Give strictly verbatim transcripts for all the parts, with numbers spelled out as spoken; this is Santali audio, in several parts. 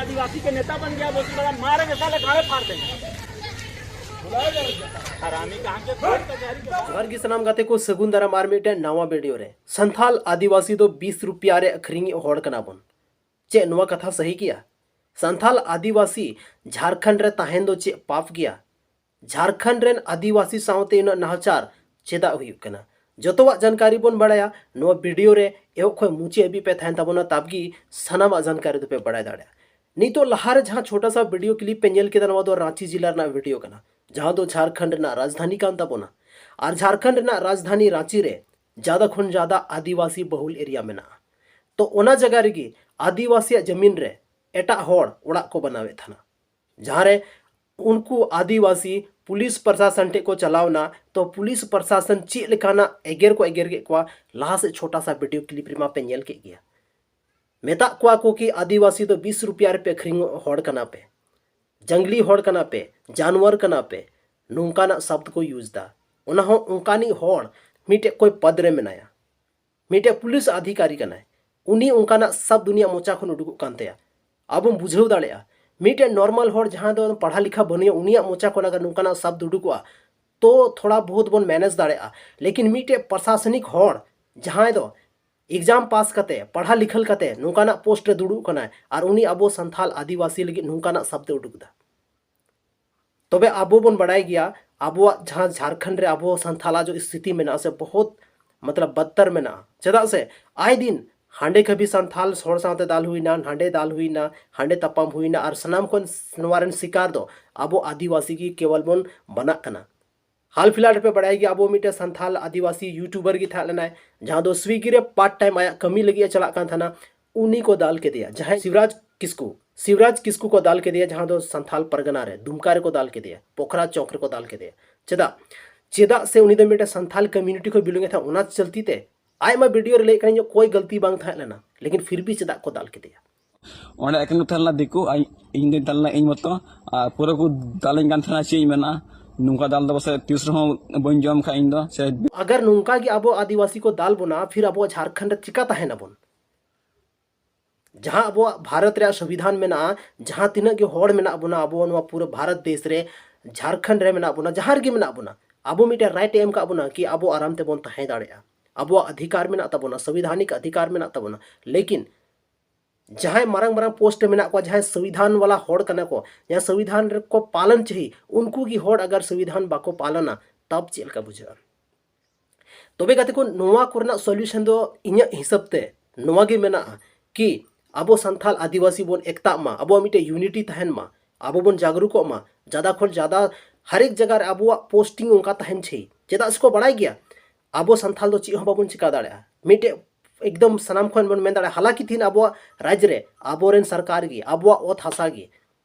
आदिवासी के नेता बन गया, बोलते बड़ा मारेंगे, साले गाड़े फाड़ देंगे। हरामी कहाँ के कोर्ट कचहरी के। ᱡᱚᱦᱟᱨ ᱜᱮ ᱥᱟᱱᱟᱢ ᱜᱟᱛᱮ ᱠᱚ, ᱥᱟᱹᱜᱩᱱ ᱫᱟᱨᱟᱢ ᱟᱨ ᱢᱤᱫᱴᱮᱱ ᱱᱟᱣᱟ ᱵᱷᱤᱰᱤᱭᱳ ᱨᱮ᱾ ᱥᱟᱱᱛᱷᱟᱞ ᱟᱹᱫᱤᱵᱟᱹᱥᱤ ᱫᱚ ᱵᱤᱥ ᱨᱩᱯᱤᱭᱟ ᱨᱮ ᱟᱹᱠᱷᱨᱤᱧᱤᱡ ᱦᱚᱲ ᱠᱟᱱᱟ ᱵᱚᱱ᱾ ᱪᱮᱫ ᱱᱚᱣᱟ ᱠᱟᱛᱷᱟ ᱥᱟᱹᱦᱤ ᱜᱮᱭᱟ? ᱥᱟᱱᱛᱷᱟᱞ ᱟᱹᱫᱤᱵᱟᱹᱥᱤ ᱡᱷᱟᱲᱠᱷᱚᱸᱰ ᱨᱮ ᱛᱟᱦᱮᱱ ᱫᱚ ᱪᱮᱫ ᱯᱟᱯ ᱜᱮᱭᱟ? ᱡᱷᱟᱲᱠᱷᱚᱸᱰ ᱨᱮᱱ ᱟᱹᱫᱤᱵᱟᱹᱥᱤ ᱥᱟᱶᱛᱮ ᱩᱱᱟᱹᱜ ᱱᱟᱦᱟᱪᱟᱨ ᱪᱮᱫᱟᱜ ᱦᱩᱭᱩᱜ ᱠᱟᱱᱟ? ᱡᱚᱛᱚᱣᱟᱜ ᱡᱟᱱᱠᱟᱨᱤ ᱵᱚᱱ ᱵᱟᱲᱟᱭᱟ ᱱᱚᱣᱟ ᱵᱷᱤᱰᱤᱭᱳ ᱨᱮ᱾ ᱮᱦᱚᱵ ᱠᱷᱚᱱ ᱢᱩᱪᱟᱹᱫ ᱦᱟᱹᱵᱤᱡ ᱯᱮ ᱛᱟᱦᱮᱱ ᱛᱟᱵᱚᱱᱟ, ᱛᱟᱵ ᱜᱮ ᱥᱟᱱᱟᱢᱟᱜ ᱡᱟᱱᱠᱟᱨᱤ ᱫᱚᱯᱮ ᱵᱟᱲᱟᱭ ᱫᱟᱲᱮᱭᱟᱜᱼᱟ᱾ ᱱᱤᱛᱚᱜ ᱞᱟᱦᱟᱨᱮ ᱡᱟᱦᱟᱸ ᱪᱷᱳᱴᱟ ᱥᱟ ᱵᱷᱤᱰᱤᱭᱳ ᱠᱞᱤᱯ ᱯᱮ ᱧᱮᱞ ᱠᱮᱫᱟ, ᱱᱚᱣᱟ ᱫᱚ ᱨᱟᱸᱪᱤ ᱡᱮᱞᱟ ᱨᱮᱱᱟᱜ ᱵᱷᱤᱰᱤᱭᱳ ᱠᱟᱱᱟ, ᱡᱟᱦᱟᱸ ᱫᱚ ᱡᱷᱟᱲᱠᱷᱚᱸᱰ ᱨᱮᱱᱟᱜ ᱨᱟᱡᱽᱫᱷᱟᱱᱤ ᱠᱟᱱ ᱛᱟᱵᱚᱱᱟ᱾ ᱟᱨ ᱡᱷᱟᱲᱠᱷᱚᱸᱰ ᱨᱮᱱᱟᱜ ᱨᱟᱡᱽᱫᱷᱟᱱᱤ ᱨᱟᱸᱪᱤ ᱨᱮ ᱡᱟᱫᱟ ᱠᱷᱚᱱ ᱡᱟᱫᱟ ᱟᱹᱫᱤᱵᱟᱹᱥᱤ ᱵᱟᱦᱩᱞ ᱮᱨᱤᱭᱟ ᱢᱮᱱᱟᱜᱼᱟ᱾ ᱛᱚ ᱚᱱᱟ ᱡᱟᱭᱜᱟ ᱨᱮᱜᱮ ᱟᱹᱫᱤᱵᱟᱹᱥᱤᱭᱟᱜ ᱡᱟᱹᱢᱤᱱ ᱨᱮ ᱮᱴᱟᱜ ᱦᱚᱲ ᱚᱲᱟᱜ ᱠᱚ ᱵᱮᱱᱟᱣᱮᱫ ᱛᱟᱦᱮᱱᱟ, ᱡᱟᱦᱟᱸᱨᱮ ᱩᱱᱠᱩ ᱟᱹᱫᱤᱵᱟᱹᱥᱤ ᱯᱩᱞᱤᱥ ᱯᱨᱚᱥᱟᱥᱚᱱ ᱴᱷᱮᱱ ᱠᱚ ᱪᱟᱞᱟᱣ ᱮᱱᱟ᱾ ᱛᱚ ᱯᱩᱞᱤᱥ ᱯᱨᱚᱥᱟᱥᱚᱱ ᱪᱮᱫ ᱞᱮᱠᱟᱱᱟᱜ ᱮᱜᱮᱨ ᱠᱚ ᱮᱜᱮᱨ ᱠᱮᱫ ᱠᱚᱣᱟ, ᱞᱟᱦᱟ ᱥᱮᱫ ᱪᱷᱳᱴᱟ ᱥᱟ ᱵᱷᱤᱰᱤᱭᱳ ᱠᱞᱤᱯ ᱨᱮᱢᱟ ᱯᱮ ᱧᱮᱞ ᱠᱮᱫ ᱜᱮᱭᱟ᱾ ᱢᱮᱛᱟᱜ ᱠᱚᱣᱟ ᱠᱚ ᱠᱤ ᱟᱹᱫᱤᱵᱟᱹᱥᱤ ᱫᱚ ᱵᱤᱥ ᱨᱩᱯᱤᱭᱟ ᱨᱮᱯᱮ ᱟᱹᱠᱷᱨᱤᱧᱚᱜ ᱦᱚᱲ ᱠᱟᱱᱟ ᱯᱮ, ᱡᱟᱝᱞᱤ ᱦᱚᱲ ᱠᱟᱱᱟ ᱯᱮ, ᱡᱟᱱᱣᱟᱨ ᱠᱟᱱᱟ ᱯᱮ, ᱱᱚᱝᱠᱟᱱᱟᱜ ᱥᱟᱵᱫ ᱠᱚ ᱤᱭᱩᱡᱽ ᱮᱫᱟ᱾ ᱚᱱᱟ ᱦᱚᱸ ᱚᱱᱠᱟᱱᱤᱡ ᱦᱚᱲ ᱢᱤᱫᱴᱮᱡ ᱠᱚᱭ ᱯᱚᱫ ᱨᱮ ᱢᱮᱱᱟᱭᱟ, ᱢᱤᱫᱴᱮᱡ ᱯᱩᱞᱤᱥ ᱟᱫᱷᱤᱠᱟᱨᱤ ᱠᱟᱱᱟᱭ, ᱩᱱᱤ ᱚᱱᱠᱟᱱᱟᱜ ᱥᱟᱵᱫ ᱩᱱᱤᱭᱟᱜ ᱢᱚᱪᱟ ᱠᱷᱚᱱ ᱩᱰᱩᱠᱚᱜ ᱠᱟᱱ ᱛᱟᱭᱟ᱾ ᱟᱵᱚᱢ ᱵᱩᱡᱷᱟᱹᱣ ᱫᱟᱲᱮᱭᱟᱜᱼᱟ, ᱢᱤᱫᱴᱮᱡ ᱱᱚᱨᱢᱟᱞ ᱦᱚᱲ ᱡᱟᱦᱟᱸᱭ ᱫᱚ ᱯᱟᱲᱦᱟ ᱞᱮᱠᱷᱟ ᱵᱟᱹᱱᱩᱭᱟ, ᱩᱱᱤᱭᱟᱜ ᱢᱚᱪᱟ ᱠᱷᱚᱱ ᱟᱜᱟᱨ ᱱᱚᱝᱠᱟᱱᱟᱜ ᱥᱟᱵᱫ ᱩᱰᱩᱠᱚᱜᱼᱟ, ᱛᱚ ᱛᱷᱚᱲᱟ ᱵᱚᱦᱩᱛ ᱵᱚᱱ ᱢᱮᱱᱮᱡᱽ ᱫᱟᱲᱮᱭᱟᱜᱼᱟ᱾ ᱞᱮᱠᱤᱱ ᱢᱤᱫᱴᱮᱡ ᱯᱨᱚᱥᱟᱥᱚᱱᱤᱠ ᱦᱚᱲ ᱡᱟᱦᱟᱸᱭ ᱫᱚ ᱮᱠᱡᱟᱢ ᱯᱟᱥ ᱠᱟᱛᱮ, ᱯᱟᱲᱦᱟ ᱞᱤᱠᱷᱟᱹᱞ ᱠᱟᱛᱮ ᱱᱚᱝᱠᱟᱱᱟᱜ ᱯᱳᱥᱴ ᱨᱮ ᱫᱩᱲᱩᱵ ᱠᱟᱱᱟᱭ, ᱟᱨ ᱩᱱᱤ ᱟᱵᱚ ᱥᱟᱱᱛᱷᱟᱞ ᱟᱹᱫᱤᱵᱟᱹᱥᱤ ᱞᱟᱹᱜᱤᱫ ᱱᱚᱝᱠᱟᱱᱟᱜ ᱥᱟᱵᱫ ᱮ ᱩᱰᱩᱠ ᱮᱫᱟ᱾ ᱛᱚᱵᱮ ᱟᱵᱚ ᱵᱚᱱ ᱵᱟᱲᱟᱭ ᱜᱮᱭᱟ, ᱟᱵᱚᱣᱟᱜ ᱡᱟᱦᱟᱸ ᱡᱷᱟᱲᱠᱷᱚᱸᱰ ᱨᱮ ᱟᱵᱚ ᱥᱟᱱᱛᱷᱟᱞᱟᱜ ᱡᱚ ᱥᱛᱷᱤᱛᱤ ᱢᱮᱱᱟᱜᱼᱟ ᱥᱮ, ᱵᱚᱦᱩᱛ ᱢᱚᱛᱞᱚᱵ ᱵᱚᱫᱛᱚᱨ ᱢᱮᱱᱟᱜᱼᱟ᱾ ᱪᱮᱫᱟᱜ ᱥᱮ ᱟᱭ ᱫᱤᱱ ᱦᱟᱸᱰᱮ ᱠᱟᱹᱵᱷᱤ ᱥᱟᱱᱛᱷᱟᱞ ᱦᱚᱲ ᱥᱟᱶᱛᱮ ᱫᱟᱞ ᱦᱩᱭᱱᱟ, ᱱᱟᱸᱰᱮ ᱫᱟᱞ ᱦᱩᱭᱱᱟ, ᱦᱟᱸᱰᱮ ᱛᱟᱯᱟᱢ ᱦᱩᱭᱱᱟ, ᱟᱨ ᱥᱟᱱᱟᱢ ᱠᱷᱚᱱ ᱱᱚᱣᱟ ᱨᱮᱱ ᱥᱤᱠᱟᱨ ᱫᱚ ᱟᱵᱚ ᱟᱹᱫᱤᱵᱟᱹᱥᱤ ᱜᱮ ᱠᱮᱵᱚᱞ ᱵᱚᱱ ᱵᱟᱱᱟᱜ ᱠᱟᱱᱟ᱾ ᱦᱟᱞ ᱯᱷᱤᱞᱦᱟᱞ ᱨᱮᱯᱮ ᱵᱟᱲᱟᱭ ᱜᱮᱭᱟ, ᱟᱵᱚ ᱢᱤᱫᱴᱮᱱ ᱥᱟᱱᱛᱷᱟᱞ ᱟᱹᱫᱤᱵᱟᱹᱥᱤ ᱭᱩᱴᱩᱵᱟᱨ ᱜᱮ ᱛᱟᱦᱮᱸ ᱞᱮᱱᱟᱭ, ᱡᱟᱦᱟᱸ ᱫᱚ ᱥᱣᱤᱜᱤ ᱨᱮ ᱯᱟᱨᱴ ᱴᱟᱭᱤᱢ ᱟᱭᱟᱜ ᱠᱟᱹᱢᱤ ᱞᱟᱹᱜᱤᱫ ᱮ ᱪᱟᱞᱟᱜ ᱠᱟᱱ ᱛᱟᱦᱮᱱᱟ᱾ ᱩᱱᱤ ᱠᱚ ᱫᱟᱞ ᱠᱮᱫᱮᱭᱟ, ᱡᱟᱦᱟᱸᱭ ᱥᱤᱵᱨᱟᱡᱽ ᱠᱤᱥᱠᱩ, ᱥᱤᱵᱨᱟᱡᱽ ᱠᱤᱥᱠᱩ ᱠᱚ ᱫᱟᱞ ᱠᱮᱫᱮᱭᱟ, ᱡᱟᱦᱟᱸ ᱫᱚ ᱥᱟᱱᱛᱷᱟᱞ ᱯᱟᱨᱜᱟᱱᱟ ᱨᱮ ᱫᱩᱢᱠᱟ ᱨᱮᱠᱚ ᱫᱟᱞ ᱠᱮᱫᱮᱭᱟ, ᱯᱚᱠᱷᱨᱟ ᱪᱚᱠ ᱨᱮᱠᱚ ᱫᱟᱞ ᱠᱮᱫᱮᱭᱟ᱾ ᱪᱮᱫᱟᱜ? ᱪᱮᱫᱟᱜ ᱥᱮ ᱩᱱᱤ ᱫᱚ ᱢᱤᱫᱴᱮᱱ ᱥᱟᱱᱛᱷᱟᱞ ᱠᱚᱢᱭᱩᱱᱤᱴᱤ ᱠᱷᱚᱱ ᱵᱤᱞᱚᱝ ᱮᱫ ᱛᱟᱦᱮᱸᱫ, ᱚᱱᱟ ᱪᱚᱞᱛᱤ ᱛᱮ ᱟᱭᱢᱟ ᱵᱷᱤᱰᱤᱭᱳ ᱨᱮ ᱞᱟᱹᱭ ᱠᱟᱱᱟ ᱤᱧᱟᱹᱜ ᱠᱳᱭ ᱜᱟᱞᱛᱤ ᱵᱟᱝ ᱛᱟᱦᱮᱸ ᱞᱮᱱᱟ, ᱞᱮᱠᱤᱱ ᱯᱷᱤᱨ ᱵᱷᱤ ᱪᱮᱫᱟᱜ ᱠᱚ ᱫᱟᱞ ᱠᱮᱫᱮᱭᱟ? ᱚᱸᱰᱮ ᱮᱠᱮᱱ ᱠᱚ ᱛᱟᱦᱮᱸ ᱞᱮᱱᱟ ᱫᱤᱠᱩ, ᱟᱨ ᱤᱧ ᱫᱚᱧ ᱛᱟᱦᱮᱸ ᱞᱮᱱᱟ ᱤᱧ ᱢᱚᱛᱚ, ᱟᱨ ᱯᱩᱨᱟᱹ ᱠᱚ ᱫᱟᱞᱤᱧ ᱠᱟᱱ ᱛᱟᱦᱮᱱᱟ᱾ ᱪᱮᱫ ᱤᱧ ᱢᱮᱱᱟ, ᱱᱚᱝᱠᱟ ᱫᱟᱞ ᱫᱚ ᱯᱟᱥᱮᱡ ᱛᱤᱥ ᱨᱮᱦᱚᱸ ᱵᱟᱹᱧ ᱡᱚᱢ ᱠᱷᱟᱡ ᱤᱧ ᱫᱚ, ᱥᱮ ᱟᱜᱟᱨ ᱱᱚᱝᱠᱟ ᱜᱮ ᱟᱵᱚ ᱟᱹᱫᱤᱵᱟᱹᱥᱤ ᱠᱚ ᱫᱟᱞ ᱵᱚᱱᱟ, ᱯᱷᱤᱨ ᱟᱵᱚ ᱡᱷᱟᱲᱠᱷᱚᱸᱰ ᱨᱮ ᱪᱤᱠᱟ ᱛᱟᱦᱮᱱᱟᱵᱚᱱ? ᱡᱟᱦᱟᱸ ᱟᱵᱚᱣᱟᱜ ᱵᱷᱟᱨᱚᱛ ᱨᱮᱭᱟᱜ ᱥᱚᱝᱵᱤᱫᱷᱟᱱ ᱢᱮᱱᱟᱜᱼᱟ, ᱡᱟᱦᱟᱸ ᱛᱤᱱᱟᱹᱜ ᱜᱮ ᱦᱚᱲ ᱢᱮᱱᱟᱜ ᱵᱚᱱᱟ ᱟᱵᱚ ᱱᱚᱣᱟ ᱯᱩᱨᱟᱹ ᱵᱷᱟᱨᱚᱛ ᱫᱮᱥ ᱨᱮ, ᱡᱷᱟᱲᱠᱷᱚᱸᱰ ᱨᱮ ᱢᱮᱱᱟᱜ ᱵᱚᱱᱟ, ᱡᱟᱦᱟᱸ ᱨᱮᱜᱮ ᱢᱮᱱᱟᱜ ᱵᱚᱱᱟ, ᱟᱵᱚ ᱢᱤᱫᱴᱮᱱ ᱨᱟᱭᱤᱴ ᱮ ᱮᱢ ᱠᱟᱜ ᱵᱚᱱᱟ ᱠᱤ ᱟᱵᱚ ᱟᱨᱟᱢ ᱛᱮᱵᱚᱱ ᱛᱟᱦᱮᱸ ᱫᱟᱲᱮᱭᱟᱜᱼᱟ᱾ ᱟᱵᱚᱣᱟᱜ ᱚᱫᱷᱤᱠᱟᱨ ᱢᱮᱱᱟᱜ ᱛᱟᱵᱚᱱᱟ, ᱥᱚᱝᱵᱤᱫᱷᱟᱱᱤᱠ ᱚᱫᱷᱤᱠᱟᱨ ᱢᱮᱱᱟᱜ ᱛᱟᱵᱚᱱᱟ᱾ ᱞᱮᱠᱤᱱ ᱡᱟᱦᱟᱸᱭ ᱢᱟᱨᱟᱝ ᱢᱟᱨᱟᱝ ᱯᱳᱥᱴ ᱨᱮ ᱢᱮᱱᱟᱜ ᱠᱚᱣᱟ, ᱡᱟᱦᱟᱸᱭ ᱥᱚᱝᱵᱤᱫᱷᱟᱱ ᱣᱟᱞᱟ ᱦᱚᱲ ᱠᱟᱱᱟ ᱠᱚ, ᱡᱟᱦᱟᱸᱭ ᱥᱚᱝᱵᱤᱫᱷᱟᱱ ᱨᱮᱠᱚ ᱯᱟᱞᱚᱱ ᱪᱟᱹᱦᱤ, ᱩᱱᱠᱩ ᱜᱮ ᱦᱚᱲ ᱟᱜᱟᱨ ᱥᱚᱝᱵᱤᱫᱷᱟᱱ ᱵᱟᱠᱚ ᱯᱟᱞᱚᱱᱟ, ᱛᱟᱵ ᱪᱮᱫ ᱞᱮᱠᱟ ᱵᱩᱡᱷᱟᱹᱜᱼᱟ? ᱛᱚᱵᱮ ᱜᱟᱛᱮ ᱠᱚ, ᱱᱚᱣᱟ ᱠᱚᱨᱮᱱᱟᱜ ᱥᱚᱞᱭᱩᱥᱚᱱ ᱫᱚ ᱤᱧᱟᱹᱜ ᱦᱤᱥᱟᱹᱵ ᱛᱮ ᱱᱚᱣᱟ ᱜᱮ ᱢᱮᱱᱟᱜᱼᱟ ᱠᱤ ᱟᱵᱚ ᱥᱟᱱᱛᱟᱲ ᱟᱹᱫᱤᱵᱟᱹᱥᱤ ᱵᱚᱱ ᱮᱠᱛᱟᱜ ᱢᱟ, ᱟᱵᱚᱣᱟᱜ ᱢᱤᱫᱴᱮᱡ ᱤᱭᱩᱱᱤᱴᱤ ᱛᱟᱦᱮᱱ ᱢᱟ, ᱟᱵᱚ ᱵᱚᱱ ᱡᱟᱜᱽᱨᱩᱠᱚᱜ ᱢᱟ, ᱡᱟᱫᱟ ᱠᱷᱚᱱ ᱡᱟᱫᱟ ᱦᱟᱨ ᱮᱠ ᱡᱟᱭᱜᱟ ᱨᱮ ᱟᱵᱚᱣᱟᱜ ᱯᱳᱥᱴᱤᱝ ᱚᱱᱠᱟ ᱛᱟᱦᱮᱱ ᱪᱟᱹᱦᱤ᱾ ᱪᱮᱫᱟᱜ ᱥᱮᱠᱚ ᱵᱟᱲᱟᱭ ᱜᱮᱭᱟ, ᱟᱵᱚ ᱥᱟᱱᱛᱟᱲ ᱫᱚ ᱪᱮᱫ ᱦᱚᱸ ᱵᱟᱵᱚᱱ ᱪᱤᱠᱟ ᱫᱟᱲᱮᱭᱟᱜᱼᱟ᱾ ᱢᱤᱫᱴᱮᱡ ᱮᱠᱫᱚᱢ ᱥᱟᱱᱟᱢ ᱠᱷᱚᱱ ᱵᱚᱱ ᱢᱮᱱ ᱫᱟᱲᱮᱭᱟᱜᱼᱟ, ᱦᱟᱞᱟᱠᱤ ᱛᱤᱦᱤᱧ ᱟᱵᱚᱣᱟᱜ ᱨᱟᱡᱽ ᱨᱮ ᱟᱵᱚᱨᱮᱱ ᱥᱚᱨᱠᱟᱨ ᱜᱮ, ᱟᱵᱚᱣᱟᱜ ᱚᱛ ᱦᱟᱥᱟ ᱜᱮ,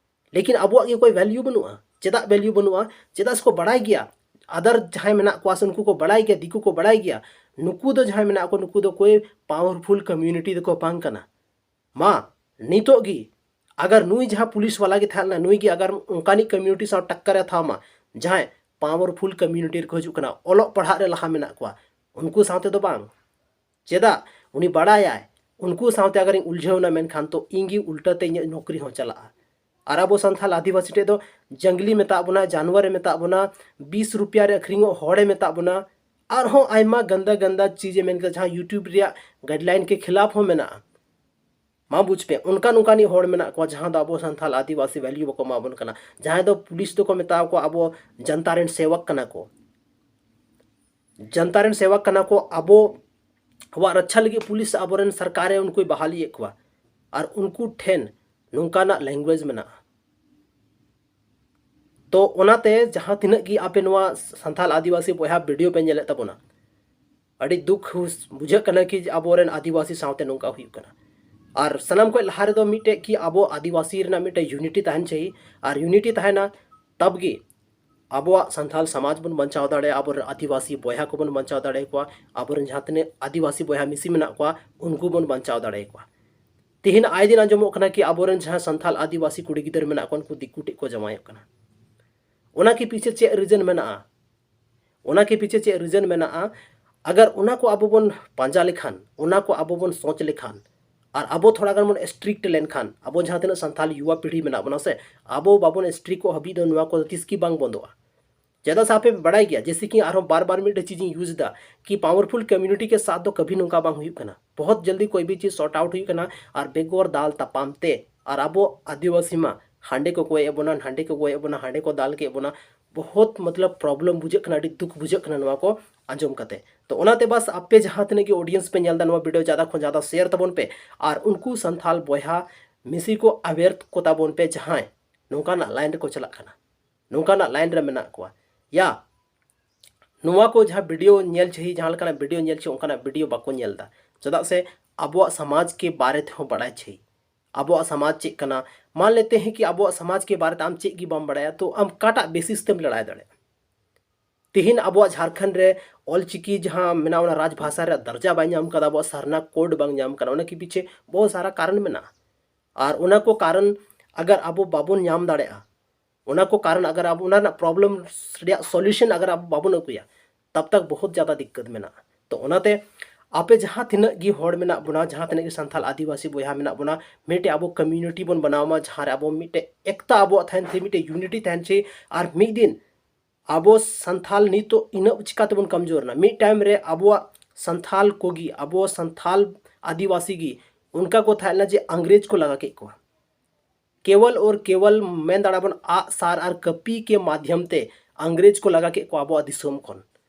ᱞᱮᱠᱤᱱ ᱟᱵᱚᱣᱟᱜ ᱜᱮ ᱚᱠᱚᱭ ᱵᱷᱮᱞᱭᱩ ᱵᱟᱹᱱᱩᱜᱼᱟ᱾ ᱪᱮᱫᱟᱜ ᱵᱷᱮᱞᱭᱩ ᱵᱟᱹᱱᱩᱜᱼᱟ? ᱪᱮᱫᱟᱜ ᱥᱮᱠᱚ ᱵᱟᱲᱟᱭ ᱜᱮᱭᱟ, ᱟᱫᱟᱨ ᱡᱟᱦᱟᱸᱭ ᱢᱮᱱᱟᱜ ᱠᱚᱣᱟ ᱥᱮ ᱩᱱᱠᱩ ᱠᱚ ᱵᱟᱲᱟᱭ ᱜᱮᱭᱟ, ᱫᱤᱠᱩ ᱠᱚ ᱵᱟᱲᱟᱭ ᱜᱮᱭᱟ, ᱱᱩᱠᱩ ᱫᱚ ᱡᱟᱦᱟᱸᱭ ᱢᱮᱱᱟᱜ ᱠᱚ, ᱱᱩᱠᱩ ᱫᱚ ᱚᱠᱚᱭ ᱯᱟᱣᱟᱨᱯᱷᱩᱞ ᱠᱚᱢᱭᱩᱱᱤᱴᱤ ᱫᱚᱠᱚ ᱵᱟᱝ ᱠᱟᱱᱟ᱾ ᱢᱟ ᱱᱤᱛᱚᱜ ᱜᱮ ᱟᱜᱟᱨ ᱱᱩᱭ ᱡᱟᱦᱟᱸ ᱯᱩᱞᱤᱥ ᱣᱟᱞᱟ ᱜᱮ ᱛᱟᱦᱮᱸ ᱞᱮᱱᱟ, ᱱᱩᱭ ᱜᱮ ᱟᱜᱟᱨ ᱚᱱᱠᱟᱱᱤᱡ ᱠᱚᱢᱭᱩᱱᱤᱴᱤ ᱥᱟᱶ ᱴᱟᱠᱠᱟᱨ ᱮ ᱦᱟᱛᱟᱣ ᱢᱟ, ᱡᱟᱦᱟᱸᱭ ᱯᱟᱣᱟᱨᱯᱷᱩᱞ ᱠᱚᱢᱭᱩᱱᱤᱴᱤ ᱨᱮᱠᱚ ᱦᱤᱡᱩᱜ ᱠᱟᱱᱟ, ᱚᱞᱚᱜ ᱯᱟᱲᱦᱟᱜ ᱨᱮ ᱞᱟᱦᱟ ᱢᱮᱱᱟᱜ ᱠᱚᱣᱟ, ᱩᱱᱠᱩ ᱥᱟᱶᱛᱮ ᱫᱚ ᱵᱟᱝ᱾ ᱪᱮᱫᱟᱜ? ᱩᱱᱤ ᱵᱟᱲᱟᱭᱟᱭ ᱩᱱᱠᱩ ᱥᱟᱶᱛᱮ ᱟᱜᱟᱨᱤᱧ ᱩᱞᱡᱷᱟᱹᱣ ᱮᱱᱟ, ᱢᱮᱱᱠᱷᱟᱱ ᱛᱚ ᱤᱧ ᱜᱮ ᱩᱞᱴᱟᱹ ᱛᱮ ᱤᱧᱟᱹᱜ ᱱᱚᱠᱨᱤ ᱦᱚᱸ ᱪᱟᱞᱟᱜᱼᱟ᱾ ᱟᱨ ᱟᱵᱚ ᱥᱟᱱᱛᱟᱲ ᱟᱹᱫᱤᱵᱟᱹᱥᱤ ᱴᱷᱮᱡ ᱫᱚ ᱡᱟᱝᱞᱤ ᱢᱮᱛᱟᱜ ᱵᱚᱱᱟ, ᱡᱟᱱᱣᱟᱨᱮ ᱢᱮᱛᱟᱜ ᱵᱚᱱᱟ, ᱵᱤᱥ ᱨᱩᱯᱤᱭᱟ ᱨᱮ ᱟᱹᱠᱷᱨᱤᱧᱚᱜ ᱦᱚᱲᱮ ᱢᱮᱛᱟᱜ ᱵᱚᱱᱟ, ᱟᱨᱦᱚᱸ ᱟᱭᱢᱟ ᱜᱟᱱᱫᱟ ᱜᱟᱱᱫᱟ ᱪᱤᱡᱮ ᱢᱮᱱ ᱠᱮᱫᱟ, ᱡᱟᱦᱟᱸ YouTube ᱨᱮᱭᱟᱜ ᱜᱟᱭᱤᱰᱞᱟᱭᱤᱱ ᱠᱮ ᱠᱷᱤᱞᱟᱯ ᱦᱚᱸ ᱢᱮᱱᱟᱜᱼᱟ᱾ ᱢᱟ ᱵᱩᱡᱽ ᱯᱮ, ᱚᱱᱠᱟᱱ ᱚᱱᱠᱟᱱᱤᱡ ᱦᱚᱲ ᱢᱮᱱᱟᱜ ᱠᱚᱣᱟ ᱡᱟᱦᱟᱸ ᱫᱚ ᱟᱵᱚ ᱥᱟᱱᱛᱟᱲ ᱟᱹᱫᱤᱵᱟᱹᱥᱤ ᱵᱷᱮᱞᱭᱩ ᱵᱟᱠᱚ ᱮᱢᱟ ᱵᱚᱱ ᱠᱟᱱᱟ, ᱡᱟᱦᱟᱸᱭ ᱫᱚ ᱯᱩᱞᱤᱥ ᱫᱚᱠᱚ ᱢᱮᱛᱟ ᱠᱚᱣᱟ ᱟᱵᱚ ᱡᱟᱱᱛᱟ ᱨᱮᱱ ᱥᱮᱣᱚᱠ ᱠᱟᱱᱟ ᱠᱚ, ᱡᱟᱱᱛᱟ ᱨᱮᱱ ᱥᱮᱣᱚᱠ ᱠᱟᱱᱟ ᱠᱚ, ᱟᱵᱚ ᱟᱵᱚᱣᱟᱜ ᱨᱟᱠᱪᱷᱟ ᱞᱟᱹᱜᱤᱫ ᱯᱩᱞᱤᱥ ᱟᱵᱚᱨᱮᱱ ᱥᱚᱨᱠᱟᱨᱮ ᱩᱱᱠᱩᱭ ᱵᱟᱦᱟᱞᱤᱭᱮᱫ ᱠᱚᱣᱟ, ᱟᱨ ᱩᱱᱠᱩ ᱴᱷᱮᱱ ᱱᱚᱝᱠᱟᱱᱟᱜ ᱞᱮᱝᱜᱩᱭᱮᱡᱽ ᱢᱮᱱᱟᱜᱼᱟ᱾ ᱛᱚ ᱚᱱᱟᱛᱮ ᱡᱟᱦᱟᱸ ᱛᱤᱱᱟᱹᱜ ᱜᱮ ᱟᱯᱮ ᱱᱚᱣᱟ ᱥᱟᱱᱛᱟᱲ ᱟᱹᱫᱤᱵᱟᱹᱥᱤ ᱵᱚᱭᱦᱟ ᱵᱷᱤᱰᱤᱭᱳ ᱯᱮ ᱧᱮᱞᱮᱫ ᱛᱟᱵᱚᱱᱟ, ᱟᱹᱰᱤ ᱫᱩᱠ ᱦᱩᱥ-, ᱵᱩᱡᱷᱟᱹᱜ ᱠᱟᱱᱟ ᱠᱤ ᱟᱵᱚᱨᱮᱱ ᱟᱹᱫᱤᱵᱟᱹᱥᱤ ᱥᱟᱶᱛᱮ ᱱᱚᱝᱠᱟ ᱦᱩᱭᱩᱜ ᱠᱟᱱᱟ᱾ ᱟᱨ ᱥᱟᱱᱟᱢ ᱠᱷᱚᱱ ᱞᱟᱦᱟ ᱨᱮᱫᱚ ᱢᱤᱫᱴᱮᱡ ᱠᱤ ᱟᱵᱚ ᱟᱹᱫᱤᱵᱟᱹᱥᱤ ᱨᱮᱱᱟᱜ ᱢᱤᱫᱴᱮᱡ ᱭᱩᱱᱤᱴᱤ ᱛᱟᱦᱮᱱ ᱪᱟᱹᱦᱤ, ᱟᱨ ᱭᱩᱱᱤᱴᱤ ᱛᱟᱦᱮᱱᱟ ᱛᱟᱵ ᱜᱮ ᱟᱵᱚᱣᱟᱜ ᱥᱟᱱᱛᱟᱲ ᱥᱚᱢᱟᱡᱽ ᱵᱚᱱ ᱵᱟᱧᱪᱟᱣ ᱫᱟᱲᱮᱭᱟᱜᱼᱟ, ᱟᱵᱚᱨᱮᱱ ᱟᱹᱫᱤᱵᱟᱹᱥᱤ ᱵᱚᱭᱦᱟ ᱠᱚᱵᱚᱱ ᱵᱟᱧᱪᱟᱣ ᱫᱟᱲᱮᱭᱟᱠᱚᱣᱟ, ᱟᱵᱚᱨᱮᱱ ᱡᱟᱦᱟᱸ ᱛᱤᱱᱟᱹᱜ ᱟᱹᱫᱤᱵᱟᱹᱥᱤ ᱵᱚᱭᱦᱟ ᱢᱤᱥᱤ ᱢᱮᱱᱟᱜ ᱠᱚᱣᱟ ᱩᱱᱠᱩ ᱵᱚᱱ ᱵᱟᱧᱪᱟᱣ ᱫᱟᱲᱮᱭᱟᱠᱚᱣᱟ᱾ ᱛᱤᱦᱤᱧ ᱟᱭ ᱫᱤᱱ ᱟᱸᱡᱚᱢᱚᱜ ᱠᱟᱱᱟ ᱠᱤ ᱟᱵᱚᱨᱮᱱ ᱡᱟᱦᱟᱸ ᱥᱟᱱᱛᱟᱲ ᱟᱹᱫᱤᱵᱟᱹᱥᱤ ᱠᱩᱲᱤ ᱜᱤᱫᱟᱹᱨ ᱢᱮᱱᱟᱜ ᱠᱚᱣᱟ ᱩᱱᱠᱩ ᱫᱤᱠᱩ ᱴᱷᱮᱡ ᱠᱚ ᱡᱟᱶᱟᱭᱚᱜ ᱠᱟᱱᱟ᱾ ᱚᱱᱟ ᱠᱤ ᱯᱤᱪᱷᱮ ᱪᱮᱫ ᱨᱤᱡᱮᱱ ᱢᱮᱱᱟᱜᱼᱟ? ᱚᱱᱟ ᱠᱤ ᱯᱤᱪᱷᱮ ᱪᱮᱫ ᱨᱤᱡᱮᱱ ᱢᱮᱱᱟᱜᱼᱟ? ᱟᱜᱟᱨ ᱚᱱᱟ ᱠᱚ ᱟᱵᱚ ᱵᱚᱱ ᱯᱟᱸᱡᱟ ᱞᱮᱠᱷᱟᱱ, ᱚᱱᱟ ᱠᱚ ᱟᱵᱚ ᱵᱚᱱ ᱥᱚᱪ ᱞᱮᱠᱷᱟᱱ, ᱟᱨ ᱟᱵᱚ ᱛᱷᱚᱲᱟ ᱜᱟᱱ ᱵᱚᱱ ᱥᱴᱨᱤᱠᱴ ᱞᱮᱱᱠᱷᱟᱱ, ᱟᱵᱚ ᱡᱟᱦᱟᱸ ᱛᱤᱱᱟᱹᱜ ᱥᱟᱱᱛᱟᱞ ᱭᱩᱣᱟ ᱯᱤᱲᱦᱤ ᱢᱮᱱᱟᱜ ᱵᱚᱱᱟ ᱥᱮ, ᱟᱵᱚ ᱵᱟᱵᱚᱱ ᱥᱴᱨᱤᱠᱚᱜ ᱦᱟᱹᱵᱤᱡ ᱫᱚ ᱱᱚᱣᱟ ᱠᱚᱫᱚ ᱛᱤᱥ ᱜᱮ ᱵᱟᱝ ᱵᱚᱱᱫᱚᱜᱼᱟ᱾ ᱪᱮᱫᱟᱜ ᱥᱮ ᱟᱯᱮ ᱯᱮ ᱵᱟᱲᱟᱭ ᱜᱮᱭᱟ, ᱡᱮᱭᱥᱮ ᱠᱤ ᱟᱨᱦᱚᱸ ᱵᱟᱨ ᱵᱟᱨ ᱢᱤᱫᱴᱮᱡ ᱪᱤᱡᱤᱧ ᱤᱭᱩᱡᱽ ᱮᱫᱟ ᱠᱤ powerful community ᱠᱮ ᱥᱟᱛᱷ ᱫᱚ ᱠᱟᱵᱷᱤ ᱱᱚᱝᱠᱟ ᱵᱟᱝ ᱦᱩᱭᱩᱜ ᱠᱟᱱᱟ᱾ ᱵᱚᱦᱚᱛ ᱡᱚᱞᱫᱤ ᱠᱚᱭ ᱵᱷᱤ ᱪᱤᱡᱽ ᱥᱚᱨᱴ ᱟᱣᱩᱴ ᱦᱩᱭᱩᱜ ᱠᱟᱱᱟ᱾ ᱟᱨ ᱵᱮᱜᱚᱨ ᱫᱟᱞ ᱛᱟᱯᱟᱢ ᱛᱮ, ᱟᱨ ᱟᱵᱚ ᱟᱹᱫᱤᱵᱟᱹᱥᱤ ᱢᱟ ᱦᱟᱸᱰᱮ ᱠᱚ ᱜᱚᱡ ᱮᱫ ᱵᱚᱱᱟ, ᱱᱟᱸᱰᱮ ᱠᱚ ᱜᱚᱡ ᱮᱫ ᱵᱚᱱᱟ, ᱦᱟᱸᱰᱮ ᱠᱚ ᱫᱟᱞ ᱠᱮᱫ ᱵᱚᱱᱟ᱾ ᱵᱚᱦᱚᱛ ᱢᱚᱛᱞᱚᱵ ᱯᱨᱚᱵᱞᱮᱢ ᱵᱩᱡᱷᱟᱹᱜ ᱠᱟᱱᱟ, ᱟᱹᱰᱤ ᱫᱩᱠ ᱵᱩᱡᱷᱟᱹᱜ ᱠᱟᱱᱟ ᱱᱚᱣᱟ ᱠᱚ ᱟᱸᱡᱚᱢ ᱠᱟᱛᱮ᱾ ᱛᱚ ᱚᱱᱟᱛᱮ ᱵᱟᱥ ᱟᱯᱮ ᱡᱟᱦᱟᱸ ᱛᱤᱱᱟᱹᱜ ᱜᱮ ᱚᱰᱤᱭᱮᱱᱥ ᱯᱮ ᱧᱮᱞ ᱮᱫᱟ ᱱᱚᱣᱟ ᱵᱷᱤᱰᱤᱭᱳ, ᱡᱟᱫᱟ ᱠᱷᱚᱱ ᱡᱟᱫᱟ ᱥᱮᱭᱟᱨ ᱛᱟᱵᱚᱱ ᱯᱮ᱾ ᱟᱨ ᱩᱱᱠᱩ ᱥᱟᱱᱛᱷᱟᱞ ᱵᱚᱭᱦᱟ ᱢᱤᱥᱤ ᱠᱚ ᱟᱣᱮᱨ ᱠᱚ ᱛᱟᱵᱚᱱ ᱯᱮ, ᱡᱟᱦᱟᱸᱭ ᱱᱚᱝᱠᱟᱱᱟᱜ ᱞᱟᱭᱤᱱ ᱨᱮᱠᱚ ᱪᱟᱞᱟᱜ ᱠᱟᱱᱟ, ᱱᱚᱝᱠᱟᱱᱟᱜ ᱞᱟᱭᱤᱱ ᱨᱮ ᱢᱮᱱᱟᱜ ᱠᱚᱣᱟ᱾ ᱭᱟ, ᱱᱚᱣᱟ ᱠᱚ ᱡᱟᱦᱟᱸ ᱵᱷᱤᱰᱤᱭᱳ ᱧᱮᱞ ᱪᱟᱹᱦᱤ, ᱡᱟᱦᱟᱸ ᱞᱮᱠᱟᱱᱟᱜ ᱵᱷᱤᱰᱤᱭᱳ ᱧᱮᱞ ᱪᱟᱹᱦᱤ, ᱚᱱᱠᱟᱱᱟᱜ ᱵᱷᱤᱰᱤᱭᱳ ᱵᱟᱠᱚ ᱧᱮᱞ ᱮᱫᱟ᱾ ᱪᱮᱫᱟᱜ ᱥᱮ ᱟᱵᱚᱣᱟᱜ ᱥᱚᱢᱟᱡᱽ ᱠᱮ ᱵᱟᱨᱮ ᱛᱮᱦᱚᱸ ᱵᱟᱲᱟᱭ ᱪᱟᱹᱦᱤ᱾ ᱟᱵᱚᱣᱟᱜ ᱥᱚᱢᱟᱡᱽ ᱪᱮᱫ ᱠᱟᱱᱟ? ᱢᱟᱱ ᱞᱮᱛᱮ ᱦᱮᱸ ᱠᱤ ᱟᱵᱚᱣᱟᱜ ᱥᱚᱢᱟᱡᱽ ᱠᱮ ᱵᱟᱨᱮ ᱛᱮ ᱟᱢ ᱪᱮᱫ ᱜᱮ ᱵᱟᱢ ᱵᱟᱲᱟᱭᱟ, ᱛᱚ ᱟᱢ ᱚᱠᱟᱴᱟᱜ ᱵᱮᱥᱤᱥ ᱛᱮᱢ ᱞᱟᱲᱟᱭ ᱫᱟᱲᱮᱭᱟᱜᱼᱟ? ᱛᱤᱦᱤᱧ ᱟᱵᱚᱣᱟᱜ ᱡᱷᱟᱲᱠᱷᱚᱸᱰ ᱨᱮ ᱚᱞᱪᱤᱠᱤ ᱡᱟᱦᱟᱸ ᱢᱮᱱᱟᱜᱼᱟ, ᱚᱱᱟ ᱨᱟᱡᱽ ᱵᱷᱟᱥᱟ ᱨᱮᱭᱟᱜ ᱫᱟᱨᱡᱟ ᱵᱟᱭ ᱧᱟᱢ ᱠᱟᱫᱟ, ᱟᱵᱚᱣᱟᱜ ᱥᱟᱨᱱᱟ ᱠᱳᱰ ᱵᱟᱝ ᱧᱟᱢ ᱠᱟᱱᱟ, ᱚᱱᱟ ᱠᱤ ᱯᱤᱪᱷᱮ ᱵᱚᱦᱩᱛ ᱥᱟᱨᱟ ᱠᱟᱨᱚᱱ ᱢᱮᱱᱟᱜᱼᱟ᱾ ᱟᱨ ᱚᱱᱟ ᱠᱚ ᱠᱟᱨᱚᱱ ᱟᱜᱟᱨ ᱟᱵᱚ ᱵᱟᱵᱚᱱ ᱧᱟᱢ ᱫᱟᱲᱮᱭᱟᱜᱼᱟ, ᱚᱱᱟ ᱠᱚ ᱠᱟᱨᱚᱱ ᱟᱜᱟᱨ ᱟᱵᱚ ᱚᱱᱟ ᱨᱮᱱᱟᱜ ᱯᱨᱚᱵᱞᱮᱢ ᱨᱮᱭᱟᱜ ᱥᱚᱞᱭᱩᱥᱚᱱ ᱟᱜᱟᱨ ᱟᱵᱚ ᱵᱟᱵᱚᱱ ᱟᱹᱜᱩᱭᱟ, ᱛᱟᱵ ᱛᱟᱠ ᱵᱚᱦᱩᱛ ᱡᱟᱫᱟ ᱫᱤᱠᱠᱟᱛ ᱢᱮᱱᱟᱜᱼᱟ᱾ ᱛᱚ ᱚᱱᱟᱛᱮ ᱟᱯᱮ ᱡᱟᱦᱟᱸ ᱛᱤᱱᱟᱹᱜ ᱜᱮ ᱦᱚᱲ ᱢᱮᱱᱟᱜ ᱵᱚᱱᱟ, ᱡᱟᱦᱟᱸ ᱛᱤᱱᱟᱹᱜ ᱜᱮ ᱥᱟᱱᱛᱟᱞ ᱟᱹᱫᱤᱵᱟᱹᱥᱤ ᱵᱚᱭᱦᱟ ᱢᱮᱱᱟᱜ ᱵᱚᱱᱟ, ᱢᱤᱫᱴᱮᱡ ᱟᱵᱚ ᱠᱚᱢᱤᱭᱩᱱᱤᱴᱤ ᱵᱚᱱ ᱵᱮᱱᱟᱣ ᱢᱟ, ᱡᱟᱦᱟᱸ ᱨᱮ ᱟᱵᱚ ᱢᱤᱫᱴᱮᱡ ᱮᱠᱛᱟ ᱟᱵᱚᱣᱟᱜ ᱛᱟᱦᱮᱱ ᱪᱟᱹᱦᱤ, ᱢᱤᱫᱴᱮᱡ ᱭᱩᱱᱤᱴᱤ ᱛᱟᱦᱮᱱ ᱪᱟᱹᱦᱤ᱾ ᱟᱨ ᱢᱤᱫ ᱫᱤᱱ ᱟᱵᱚ ᱥᱟᱱᱛᱷᱟᱞ ᱱᱤᱛᱚᱜ ᱤᱱᱟᱹᱜ ᱪᱤᱠᱟᱹ ᱛᱮᱵᱚᱱ ᱠᱚᱢᱡᱳᱨ ᱮᱱᱟ? ᱢᱤᱫ ᱴᱟᱭᱤᱢ ᱨᱮ ᱟᱵᱚᱣᱟᱜ ᱥᱟᱱᱛᱷᱟᱞ ᱠᱚᱜᱮ, ᱟᱵᱚ ᱥᱟᱱᱛᱷᱟᱞ ᱟᱹᱫᱤᱵᱟᱹᱥᱤ ᱜᱮ ᱚᱱᱠᱟ ᱠᱚ ᱛᱟᱦᱮᱸ ᱞᱮᱱᱟ ᱡᱮ ᱤᱝᱨᱮᱡᱽ ᱠᱚ ᱞᱟᱜᱟ ᱠᱮᱫ ᱠᱚᱣᱟ᱾ ᱠᱮᱣᱚᱞ ᱟᱨ ᱠᱮᱣᱚᱞ ᱢᱮᱱ ᱫᱟᱲᱮᱭᱟᱜ ᱵᱚᱱ ᱟᱜ ᱥᱟᱨ ᱟᱨ ᱠᱟᱹᱯᱤ ᱠᱮ ᱢᱟᱫᱷᱭᱚᱢ ᱛᱮ ᱤᱝᱨᱮᱡᱽ ᱠᱚ ᱞᱟᱜᱟ ᱠᱮᱫ ᱠᱚᱣᱟ ᱟᱵᱚᱣᱟᱜ ᱫᱤᱥᱚᱢ ᱠᱷᱚᱱ᱾